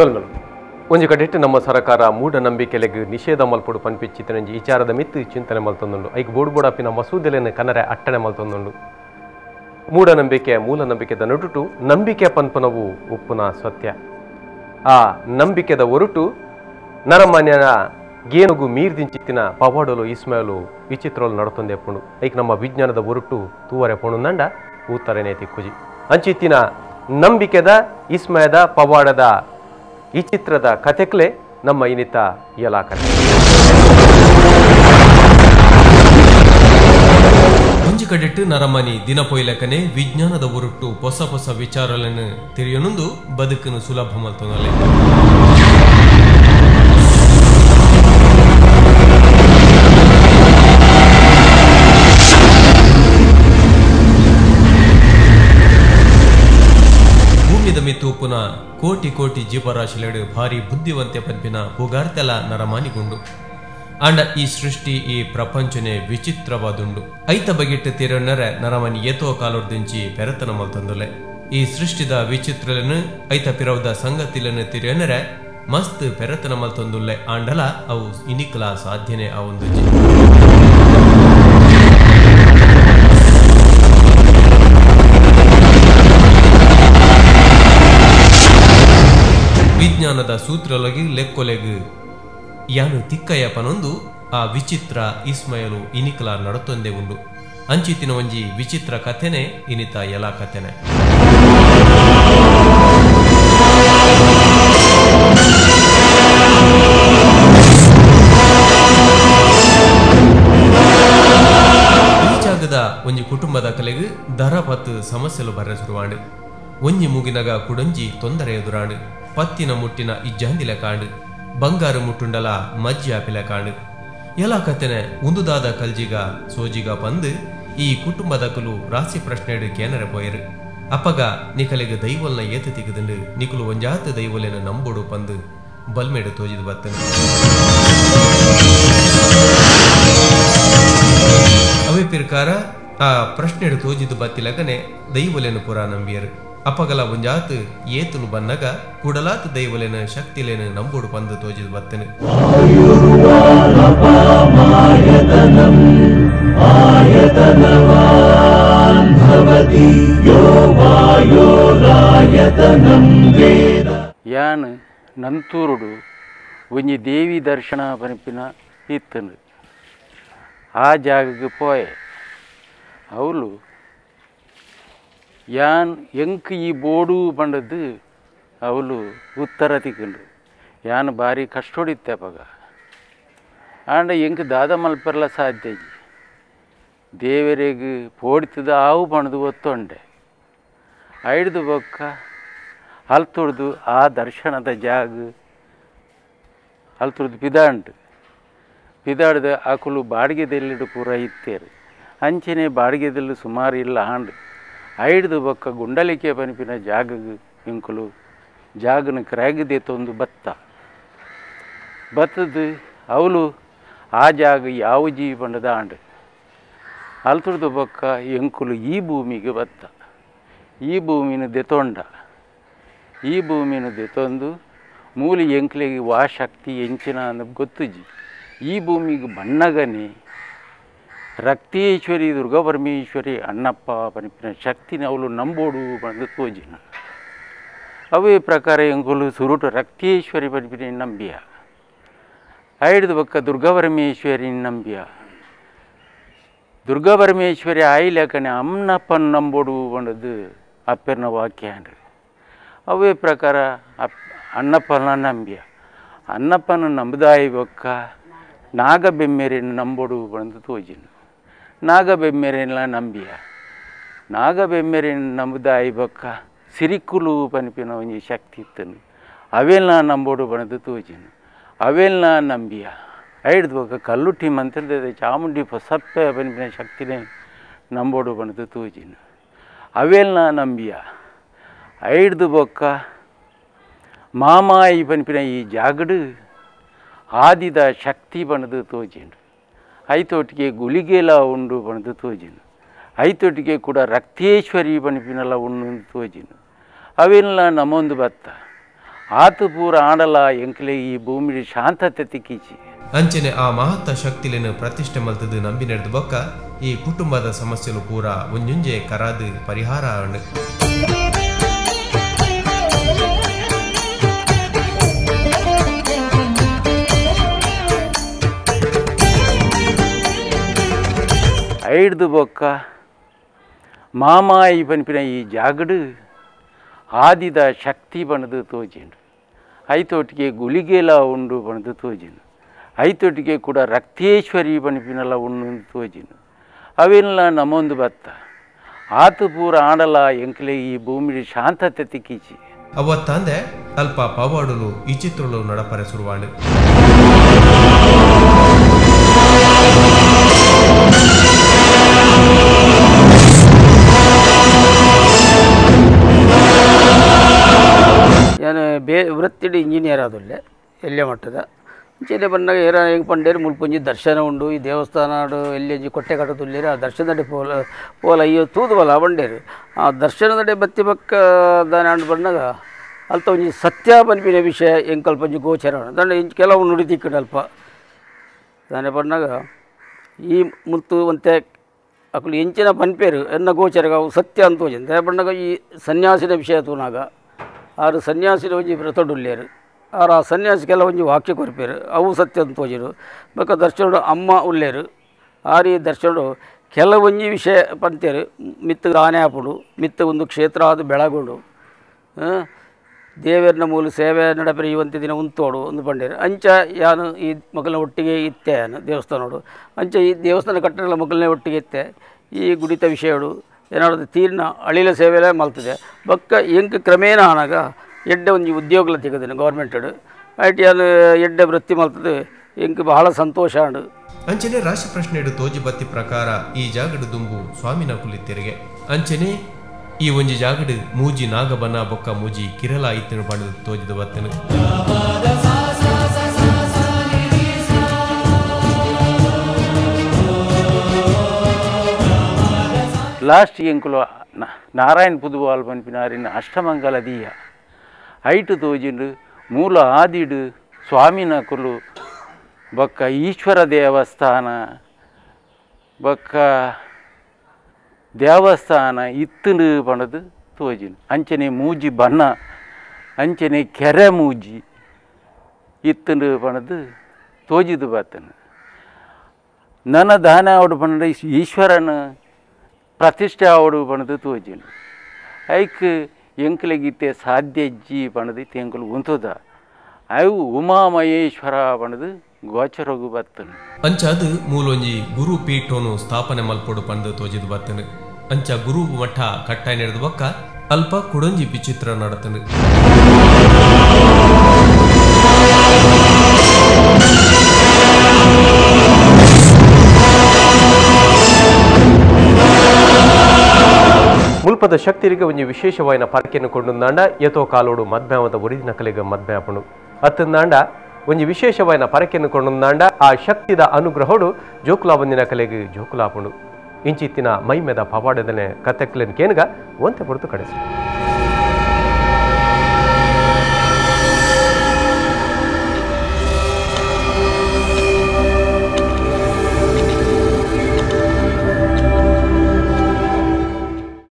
ಸೊಲ್ಮೆಲು ಒಂಜಿ ಕಡೆಟ್ ನಮ್ಮ ಸರಕಾರ ಮೂಢನಂಬಿಕೆಲೆಗ್ ನಿಷೇಧ ಮಲ್ಪೊಡು ಪನ್ಪಿಚ್ಚಿತನಂಜಿ ವಿಚಾರದ ಮಿತ್ತು ಚಿಂತನೆ ಮಲ್ತೊಂದುಂಡು. ಐಕ್ ಬೋಡು ಬೋಡಾಪಿನ ಮಸೂದೆಲೆನ್ ಕನರೆ ಅಟ್ಟಣೆ ಮಲ್ತೊಂದುಂಡು. ಮೂಢನಂಬಿಕೆ ಮೂಲನಂಬಿಕೆದ ನಡುಟು ನಂಬಿಕೆ ಪನ್ಪನವು ಉಪ್ಪುನ ಸತ್ಯ. ಆ ನಂಬಿಕೆದ ಒರುಟು ನರಮಾನ್ಯನ ಗೇನುಗು ಮೀರ್ದಿಂಚಿತ್ತಿನ ಪವಾಡಲು ಇಸ್ಮಾಯಲು ವಿಚಿತ್ರಲು ನಡತೊಂದೆ ಪುಂಡು. ಐಕ್ ನಮ್ಮ ವಿಜ್ಞಾನದ ಒರುಟು ತೂವರೆ ಪೋಣುಂದಂಡ ಊತರನೇ ತಿಕ್ಕುಜಿ. ಅಂಚಿತ್ತಿನ ನಂಬಿಕೆದ ಇಸ್ಮಯದ ಪವಾಡದ ಈ ಚಿತ್ರದ ಕಥೆಕ್ಲೆ ನಮ್ಮ ಇನಿತ ಎಲಾ ಕಥೆ. ಒಂಜಿ ಕಡೆಟ್ಟು ನರಮನಿ ದಿನ ಪೊಯ್ಲಕನೆ ವಿಜ್ಞಾನದ ಒರುಟ್ಟು ಹೊಸ ಹೊಸ ವಿಚಾರಗಳನ್ನು ತಿಳಿಯನೊಂದು ಬದುಕನ್ನು ಸುಲಭ ಮಲ್ತೊನಲೆ. ಮಿತ್ತೂಪುನ ಕೋಟಿ ಕೋಟಿ ಜೀವರಾಶಿಲೆಡು ಭಾರಿ ಬುದ್ಧಿವಂತೆ ಪನ್ಪಿನ ಪುಗಾರ್ತೆಲ ನರಮಾನಿಗುಂಡು. ಆಂಡ ಈ ಸೃಷ್ಟಿ ಈ ಪ್ರಪಂಚನೆ ವಿಚಿತ್ರವಾದುಂಡು. ಐತ ಬಗೆಟ್ಟು ತಿರನರೆ ನರಮಾನಿ ಏತೋ ಕಾಲೊರ್ದಿಂಚಿ ಪೆರತನ ಮಲ್ತೊಂದುಲೆ. ಈ ಸೃಷ್ಟಿದ ವಿಚಿತ್ರలను ಐತ ಪಿರವುದ ಸಂಗತಿలను ತಿರನರೆ ಮಸ್ತ್ ಪೆರತನ ಮಲ್ತೊಂದುಲ್ಲೆ. ಆಂಡಲ ಅವು ಇನಿಕ್ಲ ಸಾಧ್ಯನೆ ಆವೊಂದುಜಿ. ವಿಜ್ಞಾನದ ಸೂತ್ರಲಗಿ ಲೆಕ್ಕೊಲೆಗು ಯಾನು ತಿಕ್ಕಯ್ಯ ಪನೊಂದು ಆ ವಿಚಿತ್ರ ಇಸ್ಮಯಲು ಇನಿಕಲ ನಡತೊಂದೆ ಉಂಡು. ಅಂಚಿತಿನ ಒಂಜಿ ವಿಚಿತ್ರ ಕಥೆನೆ ಇನಿತ ಎಲಾ ಕಥೆನೆ. ಈ ಜಾಗದ ಒಂಜಿ ಕುಟುಂಬದ ಕಲೆಗು ದರ ಪತ್ತು ಸಮಸ್ಯೆಲು ಬರ್ರೆ ಶುರುವಾಂಡು. ಒಂಜಿ ಮುಗಿನಗ ಕುಡೊಂಜಿ ತೊಂದರೆ ಎದುರಾಂಡು. ಪತ್ತಿನ ಮುಟ್ಟಿನ ಇಜ್ಜಾಂದಿಲ ಕಾಂಡು, ಬಂಗಾರು ಮುಟ್ಟುಂಡಲ ಮಜ್ಜಿ ಆಪಿಲ ಕಾಂಡು. ಎಲ ಕತೆನೆ ಉಂದುದಾದ ಕಲ್ಜಿಗ ಸೋಜಿಗ ಪಂದು ಈ ಕುಟುಂಬದಕಲು ರಾಶಿ ಪ್ರಶ್ನೆಡು ಕೇನರೆ ಪೋಯರು. ಅಪ್ಪಗ ನಿಕಲೆಗ ದೈವಲ್ನ ಏತು ತಿಗದುಂಡು, ನಿಕುಲು ಒಂಜಾತ ದೈವಲೆನ ನಂಬೋಡು ಪಂದು ಬಲ್ಮೇಡು ತೋಜಿದು ಬತ್ತನು. ಅವೇ ಪಿರ್ಕಾರ ಆ ಪ್ರಶ್ನೆಡು ತೋಜಿದು ಬತ್ತಿಲಗನೆ ದೈವಲೆನ ಪುರ ನಂಬಿಯರು. ಅಪ್ಪಗಲ ಒಂಜಾತ್ ಏತುಲು ಬನ್ನಗ ಕೂಡಲಾತ್ ದೈವಲೆನ ಶಕ್ತಿಲೇನ ನಂಬೋಡು ಪಂದು ತೋಜಿದು ಬತ್ತನು. ಯಾನ್ ನಂತೂರುಡು ಒಂಜಿ ದೇವಿ ದರ್ಶನ ಪನ್ಪಿನ ಇತ್ತನು. ಆ ಜಾಗಕ್ಕೆ ಪೋಯೆ. ಅವಳು ಯಾನ್ ಎಂಕ್ ಈ ಬೋಡು ಪಂಡದ್ದು ಅವಳು ಉತ್ತರ ತಿಕ್ಕಂಡು. ಯಾನ್ ಭಾರಿ ಕಷ್ಟೊಡಿತ್ತೆ ಅಪಗ. ಆಂಡ ಎಂಕ್ ದಾದ ಮಲ್ಪೆರ್ಲ ಸಾಧ್ಯ ಇಜ್ಜಿ. ದೇವರೆಗ್ ಪೋಡಿತದ ಆವು ಪಂಡ್ದು ಒತ್ತೊಂಡೆ. ಐಡ್ದು ಬೊಕ್ಕ ಅಲ್ತುಡ್ದು ಆ ದರ್ಶನದ ಜಾಗ ಅಲ್ತುಡ್ದು ಪಿದಾಂಡು. ಪಿದಾಡ್ದು ಆಕುಲು ಬಾಡಿಗೆದೆಲ್ಲಿಡು ಪೂರ ಇತ್ತೇರು. ಅಂಚನೆ ಬಾಡಿಗೆದೆಲ್ಲು ಸುಮಾರು ಇಲ್ಲ ಆಂಡು. ಐಡ್ದು ಬೊಕ್ಕ ಗುಂಡಲಿಕೆ ಪನ್ಪಿನ ಜಾಗಗ್ ಇಂಕುಲು ಜಾಗನ ಕ್ರ್ಯಾಗದೆ ತೊಂದು ಬತ್ತ ಬತ್ತದು ಅವಳು ಆ ಜಾಗ ಯಾವ ಜೀವಿ ಪಂಡದ ಆಂಡು. ಅಲ್ತುಡ್ದು ಬೊಕ್ಕ ಎಂಕುಲು ಈ ಭೂಮಿಗೆ ಬತ್ತ. ಈ ಭೂಮಿನ ದೆತೊಂಡ. ಈ ಭೂಮಿನ ದೆತೊಂದು ಮೂಲಿ ಎಂಕ್ಲೆಗೆ ವಾ ಶಕ್ತಿ ಎಂಚಿನ ಅಂದ್ ಗೊತ್ತುಜಿ. ಈ ಭೂಮಿಗೆ ಬಣ್ಣಗನೆ ರಕ್ತೇಶ್ವರಿ ದುರ್ಗಾ ಪರಮೇಶ್ವರಿ ಅಣ್ಣಪ್ಪ ಪನ್ಪಿನ ಶಕ್ತಿನ ಅವಳು ನಂಬೋಡು ಪಂದು ತೋಜಿನ. ಅವೇ ಪ್ರಕಾರ ಎಂಕುಲು ಸುರುಟು ರಕ್ತೇಶ್ವರಿ ಪನ್ಪಿನ ನಂಬಿಯ. ಐಡ್ದು ಬೊಕ್ಕ ದುರ್ಗಾ ಪರಮೇಶ್ವರಿ ನಂಬಿಯ. ದುರ್ಗಾ ಪರಮೇಶ್ವರಿ ಆಯಿಲಕನೆ ಅಮ್ಮನಪ್ಪನ ನಂಬೋಡು ಪಂಡದು ಅಪ್ಪೆರ್ನ ವಾಕ್ಯ. ಅವೇ ಪ್ರಕಾರ ಅಣ್ಣಪ್ಪನ ನಂಬಿಯ. ಅಣ್ಣಪ್ಪನ ನಂಬುದಾಯಿ ಬೊಕ್ಕ ನಾಗಬೆಮ್ಮೆರೆನ್ ನಂಬೋಡು ಪಂದು ತೋಜಿನ. ನಾಗಬೆಮ್ಮೆರೆನ್ಲ ನಂಬಿಯ. ನಾಗಬೆಮ್ಮೆರೆನ್ ನಂಬುದಾಯಿ ಬೊಕ್ಕ ಸಿರಿಕುಲು ಪನ್ಪಿನ ಒಂಜಿ ಶಕ್ತಿ ಇತ್ತನು. ಅವೆಲ್ಲ ನಂಬೋಡು ಪಂದು ತೋಜಿನ. ಅವೆಲ್ಲ ನಂಬಿಯ. ಐಡ್ದು ಬೊಕ್ಕ ಕಲ್ಲುಟ್ಟಿ ಮಂತ್ರದ ಚಾಮುಂಡಿ ಪೊಸಪ್ಪೆ ಪನ್ಪಿನ ಶಕ್ತಿನೇ ನಂಬೋಡು ಪಂದು ತೋಜಿನ. ಅವೆಲ್ಲ ನಂಬಿಯ. ಐಡ್ದು ಬೊಕ್ಕ ಮಾಮಾಯಿ ಪನ್ಪಿನ ಈ ಜಾಗಡು ಆದಿದ ಶಕ್ತಿ ಪಂದು ತೋಜಿಂಡು. ಐತೊಟ್ಟಿಗೆ ಗುಳಿಗೆಲ ಉಂಡು ಪಂದು ತೋಜಿನು. ಐತೊಟ್ಟಿಗೆ ಕೂಡ ರಕ್ತೇಶ್ವರಿ ಪನ್ಪಿನಲ ಉಂಡು ತೋಜಿನು. ಅವೆಲ್ಲ ನಮ್ಮೊಂದು ಬತ್ತ. ಆತು ಪೂರ ಆಂಡಲ ಎಂಕ್ಲೆ ಈ ಭೂಮಿ ಶಾಂತತೆ ತಿಕ್ಕಿಚಿ. ಅಂಚನೆ ಆ ಮಹತ್ತ ಶಕ್ತಿಲೆನು ಪ್ರತಿಷ್ಠೆ ಮಲ್ತದು ನಂಬಿ ನಡೆದು ಬೊಕ್ಕ ಈ ಕುಟುಂಬದ ಸಮಸ್ಯೆಲು ಪೂರ ಒಂಜೊಂಜೆ ಕರಾದು ಪರಿಹಾರ ಆಂಡ್. ಐಡ್ದು ಬೊಕ್ಕ ಮಾಮಾಯಿ ಪನ್ಪಿನ ಈ ಜಾಗಡು ಆದಿದ ಶಕ್ತಿ ಬಣದು ತೋಜಿಂಡು. ಐತೊಟ್ಟಿಗೆ ಗುಳಿಗೆಲ ಉಂಡು ಬಣದು ತೋಜಿಂಡು. ಐತೊಟ್ಟಿಗೆ ಕೂಡ ರಕ್ತೇಶ್ವರಿ ಪನ್ಪಿನಲ ಉಂಡು ತೋಜಿಂಡು. ಅವೆಲ್ಲ ನಮ್ಮೊಂದು ಬತ್ತ ಆತು ಪೂರ ಆಂಡಲ ಎಂಕ್ಲೆ ಈ ಭೂಮಿ ಶಾಂತತೆ ತಿಕ್ಕಿಚಿ. ಅವತ್ತಂದೆ ಅಲ್ಪ ಪವಾಡಲು ಈ ಚಿತ್ರಲು ನಡಪರೆ ಶುರುವಾಂಡು. ನಾನು ವೃತ್ತಿಡು ಇಂಜಿನಿಯರ್ ಆದುಲ್ಲೆ ಎಲ್ಲೇ ಮಟ್ಟದ ಇಂಚೆನೆ ಬನ್ನಾಗ ಏರ ಹೆಂಗೆ ಪಂಡೇರು ಮುಲ್ಪೊಂಜಿ ದರ್ಶನ ಉಂಡು ಈ ದೇವಸ್ಥಾನ ಎಲ್ಲಿ ಕೊಟ್ಟೆ ಕಟ್ಟದುಲ್ಲೇರು ಆ ದರ್ಶನದಡೆ ಪೋಲ ಪೋಲ ಅಯ್ಯೋ ತೂದುವಲ್ಲ ಬಂಡೇರು ಆ ದರ್ಶನದಡೆ ಬತ್ತಿ ಬಕ್ಕ ದಾನೆ ಅಂಡು ಬಣ್ಣಾಗ ಅಲ್ಪ ಒಂಜಿ ಸತ್ಯ ಪನ್ಪಿನ ವಿಷಯ ಎಂಕಲ್ಪ ಒಂಜಿ ಗೋಚರ ದಂಡ ಇಂಚ ಕೆಲವು ನುಡಿ ತಿಕ್ಕಡು ಅಲ್ಪ ದಾನೆ ಬಣ್ಣಾಗ ಈ ಮುತ್ತು ಒಂತೆ ಅಕುಲು ಎಂಚಿನ ಪನ್ಪೇರು ಎನ್ನ ಗೋಚರಗ ಅವು ಸತ್ಯ ಅಂತ ಒಂಜಿ ದಾನೆ ಬಣ್ಣಾಗ ಈ ಸನ್ಯಾಸಿನ ವಿಷಯ ತೂನಾಗ ಆರು ಸನ್ಯಾಸಿನ ಒಂಜಿ ವ್ರತಡುಲ್ಲೇರು ಆರು ಆ ಸನ್ಯಾಸಿ ಕೆಲವೊಂಜಿ ವಾಕ್ಯ ಕೊರ್ಪೇರು ಅವು ಸತ್ಯ ಅಂತ ತೋಜಿರು. ಬೊಕ್ಕ ದರ್ಶನಡು ಅಮ್ಮ ಉಲ್ಲೇರು ಆರು ಈ ದರ್ಶನಡು ಕೆಲವೊಂಜಿ ವಿಷಯ ಪಂತೇರು ಮಿತ್ತು ದಾನೆ ಆಪುಡು ಮಿತ್ತು ಒಂದು ಕ್ಷೇತ್ರ ಅದು ಬೆಳಗುಡು ದೇವರನ ಮೂಲ ಸೇವೆ ನಡಪರೆ ಇವಂತೆ ದಿನ ಉಂತೋಡು ಒಂದು ಪಂಡೇರು ಅಂಚ ಯಾನು ಈ ಮಕ್ಕಳನ್ನ ಒಟ್ಟಿಗೆ ಇತ್ತೆ ಯಾನು ದೇವಸ್ಥಾನೋಡು ಅಂಚ ಈ ದೇವಸ್ಥಾನ ಕಟ್ಟಡಲ ಮಕ್ಕಳನ್ನೇ ಒಟ್ಟಿಗೆ ಇತ್ತೆ ಈ ಗುಡಿತ ವಿಷಯಡು ಏನಾದ್ರು ತೀರ್ನ ಅಳಿಲ ಸೇವೆಲೇ ಮಲ್ತದೆ. ಬೊಕ್ಕ ಎಂಕ್ ಕ್ರಮೇಣ ಆನಾಗ ಎಡ್ಡೆ ಒಂಜಿ ಉದ್ಯೋಗಲ ತಿಕ್ಕದಿನ ಗೌರ್ಮೆಂಟೆಡ್ ಐಟ್ ಯಾನ್ ಎಡ್ಡೆ ವೃತ್ತಿ ಮಲ್ತದೆ ಎಂಕ್ ಬಹಳ ಸಂತೋಷ ಆಂಡ್. ಅಂಚನೆ ರಾಶಿ ಪ್ರಶ್ನೆಡು ತೋಜಿ ಬತ್ತಿ ಪ್ರಕಾರ ಈ ಜಾಗಡು ದುಂಬು ಸ್ವಾಮಿನ ಕುಲಿತೆರಿಗೆ ಅಂಚನೆ ಈ ಒಂಜಿ ಜಾಗಡು ಮೂಜಿ ನಾಗಬನ ಬೊಕ್ಕ ಮೂಜಿ ಕಿರಲ ಇತ್ತನು ಪಂಡದು ತೋಜಿದ ಬತ್ತನು. ಲಾಸ್ಟ್ ಎಂಕುಲು ನಾರಾಯಣ ಪುದುವಾಲ್ ಪನ್ಪಿನಾರಿನ ಅಷ್ಟಮಂಗಲ ದೀಯ ಐಟು ತೋಜಿಂಡು ಮೂಲ ಆದಿಡು ಸ್ವಾಮಿನ ಕುಲು ಬೊಕ್ಕ ಈಶ್ವರ ದೇವಸ್ಥಾನ ಬೊಕ್ಕ ದೇವಸ್ಥಾನ ಇತ್ತುಂಡು ಪಂಡದು ತೋಜಿಂಡು. ಅಂಚನೆ ಮೂಜಿ ಬಣ್ಣ ಅಂಚನೆ ಕೆರೆ ಮೂಜಿ ಇತ್ತುಂಡು ಪಂಡದು ತೋಜಿದು ಬತ್ತನು. ನನ್ನ ದಾನ ಅವಡು ಪಂಡ ಈಶ್ವರನ ಪ್ರತಿಷ್ಠೆ ಅವಡು ಪಂಡದು ತೋಜಿಂಡು. ಐಕ್ ಎಂಕ್ಲೆಗಿತ್ತೆ ಸಾಧ್ಯ ಇಜ್ಜಿ ಪಂಡದು ಇತ್ತೆ ಎಂಕುಲು ಉಂತುದ ಅವು ಉಮಾಮಹೇಶ್ವರ ಪಂಡದು ಗೋಚರಗು ಬತ್ತನು. ಅಂಚಾದು ಮೂಲೊಂಜಿ ಗುರು ಪೀಠೋನು ಸ್ಥಾಪನೆ ಮಲ್ಪೊಡು ಪಂದು ತೋಜಿದು ಬತ್ತನು. ಅಂಚ ಗುರು ಮಠ ಕಟ್ಟಾಯ ನಡೆದ ಬೊಕ್ಕ ಅಲ್ಪ ಕುಡೊಂಜಿ ವಿಚಿತ್ರ ನಡತನು. ಮುಲ್ಪದ ಶಕ್ತಿರಿಗೆ ಒಂಜಿ ವಿಶೇಷವಾಯಿನ ಪರಕೆಯನ್ನು ಕೊಂಡುಂದಾಂಡ ಯಥೋ ಕಾಲೋಡು ಮದ್ಮ್ಯಾವದ ಒರಿದಿನ ಕಲೆಗ ಮದ್ಮ್ಯಾಪಣು ಅತ್ತಂದಾಂಡ ಒಂಜಿ ವಿಶೇಷವಾಯಿನ ಪರಕೆಯನ್ನು ಕೊಂಡುಂದಾಂಡ ಆ ಶಕ್ತಿದ ಅನುಗ್ರಹೋಡು ಜೋಕುಲಾಬಂದಿನ ಕಲೆಗೆ ಜೋಕುಲಾಪಣು ಇಂಚಿತ್ತಿನ ಮೈಮೆದ ಪವಾಡದನೆ ಕತೆಕ್ಲೆನ್ ಕೇನ್ಗ ಒಂತೆ ಪೊರ್ತು ಕಡೆಸಿ.